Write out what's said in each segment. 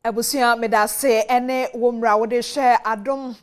Abusua, medase ɛne wo mmra wode hwɛ Adom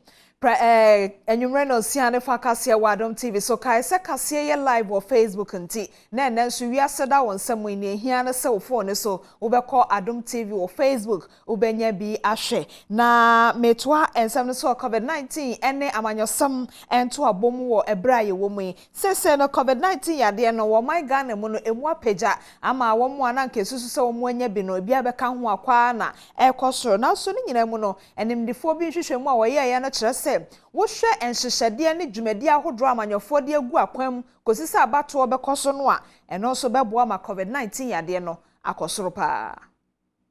prɛ anwummerɛ no nsia ne fa kaseɛ wɔ Adom TV so. Kae sɛ kaseɛ yɛ live wɔ Facebook, nti na ɛnɛ nso wiase da wɔn nsɛm yi nea ehia ne sɛ wo phone so wobɛkɔ Adom TV wɔ Facebook, wobɛnya bi ahwɛ. Na metoa nsɛm no so, COVID-19 ɛne amanyɔsɛm ɛnto abɔ mu wɔ ɛberɛ a yɛwɔ mu yi. Sese no COVID-19 yadeɛ no wɔ ɔman Ghana mu no emu apagya ama wɔn mu a na nka esusu sɛ wɔn anya bi no ebi abɛka ho akwaa na ɛrekɔ soro. Nanso ne nyinaa mu no, animdifoɔ bi nhwehwɛ mu a wɔyɛeɛ no kyerɛ sɛ wohwɛ nhyehyɛdeɛ ne dwumadie ahodoɔ a amanyɔfoɔ de agu akwan mu kɔsi sɛ abatoɔ bɛkɔ so no a, ɛno nso bɛboa ma COVID-19 yadeɛ no akɔ soro paa.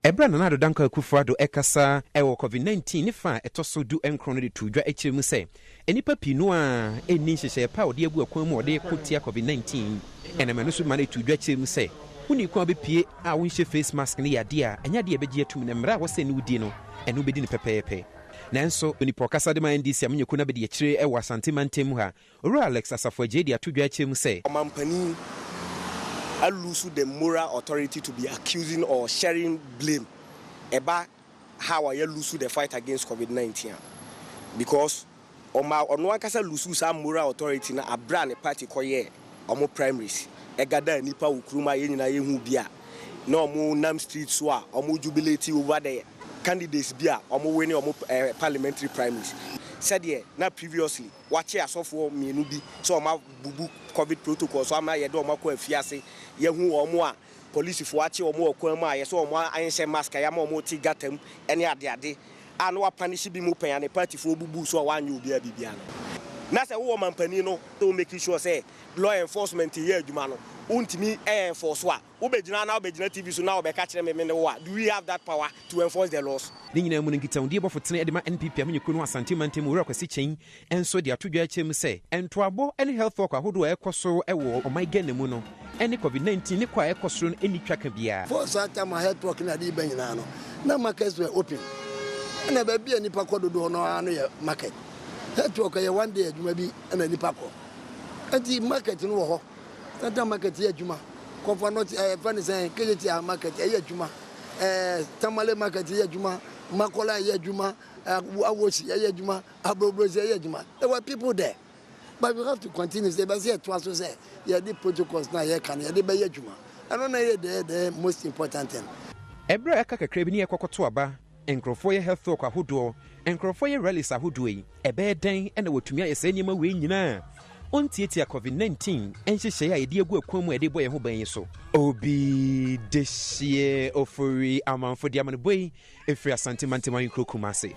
Ɛberɛ a Nana Addo Dankwa Akufo Addo ɛkasa ɛwɔ COVID-19 ne fa a ɛtɔ so 19 no de to dwa akyerɛ mu sɛ nnipa pii no a ɛnni nhyehyɛeɛ pa a wɔde agu akwan mu a wɔde ko tia COVID-19. Ɛnam ɛno so ma no ɛto dwa kyerɛ mu sɛ wonni kwan bɛpie a wonhyɛ face mask no yɛ adeɛ a ɛnyɛ adeɛ a ɛbɛgye atum na mmerɛ a wɔsɛ ne wodie no ɛno wobɛdi no pɛpɛɛpɛ. Nanso onipa ɔkasa de ma NDC amanyɔkuo no abɛdi akyire ɛwɔ Asante mantam mu ha, Owura Alex Asafo Agyei, de ato dwa akyerɛ mu sɛ ɔmampanin alose the moral authority to be accusing or sharing blame ɛba how a yɛ the fight against COVID-19 a, because ɔma ɔno ankasa lose saa moral authority na abra ne party kɔyɛ ɔmo primaries, ɛgada nipa wɔ kurom a yɛn nyinaa yɛhu bi a na ɔmo nam street so a ɔmo jubilate over the candidates bi a ɔmo win ɔmo parliamentary primaries, sɛdeɛ na previously wakye asɔfoɔ mmienu bi sɛ ɔmo abubu COVID protocol so ama yɛde ɔmo akɔ afiase. Yɛhu ɔmo a polisifoɔ akye ɔmo wɔ kwan mu a yɛsɛ ɔmo anhyɛ mask a yɛama ɔmo te gata mu ɛne adeade a na wapunish bi mu pɛn a ne partyfoɔ bubu so a wanyɛ obiara biribiara no. Na sɛ wowɔ mampanin no sɛ wo make sure sɛ law enforcement yɛ adwuma no, wontumi ɛyɛ enforce a wobɛgyina na wobɛgyina TV so na wobɛka kyerɛ me ne wo a, do we have that power to enforce the laws? Ne nyinaa mu no, nkitahodie bɔfo tene de ma NPP amanyɔkuo no Asante mantam, Owura Kwasi Kyɛn, nso de ato dwa akyerɛ mu sɛ ntoabɔ ne health work ahodoɔ a ɛkɔ so wɔ ɔman Ghana mu no ne COVID-19 ne kɔ a ɛkɔ soro no ɛnni twaka biara. For saa time a health work na ade ba nyinaa no, na markets were open, ɛna baabi a nipa kɔ dodoɔ no ara no yɛ market. Health work yɛ one day adwuma bi ɛna nipa kɔ, nti market no wɔ hɔ. Central Market yɛ adwuma, Kɔfa North, fɛn sɛn, Kejetia Market ɛyɛ adwuma, Tamale Market yɛ adwuma, Makola yɛ adwuma, Awoshie ɛyɛ adwuma, Agbogbloshie ɛyɛ adwuma. There were people there, but we have to continue sɛ ɛbɛsɛ yɛtoa so sɛ yɛde protocols na yɛka no yɛde bɛyɛ adwuma. Ɛno na yɛ the most important thing. Ɛberɛ a ɛka kakra bi ne yɛkɔkɔto aba, nkurɔfoɔ yɛ health work ahodoɔ, nkurɔfoɔ yɛ rallies ahodoɔ yi, ɛbɛyɛ dɛn ɛna wɔtumi ayɛ saa nneɛma wei nyinaa ɔntiatia COVID-19 nhyehyɛeɛ a yɛde agu akwan mu a yɛde bɔ yɛn ho ban yi so? Obi dehyeɛ Ofori Amanfo de amanebɔ yi ɛfiri Asante mantam ahenkuro Kumase.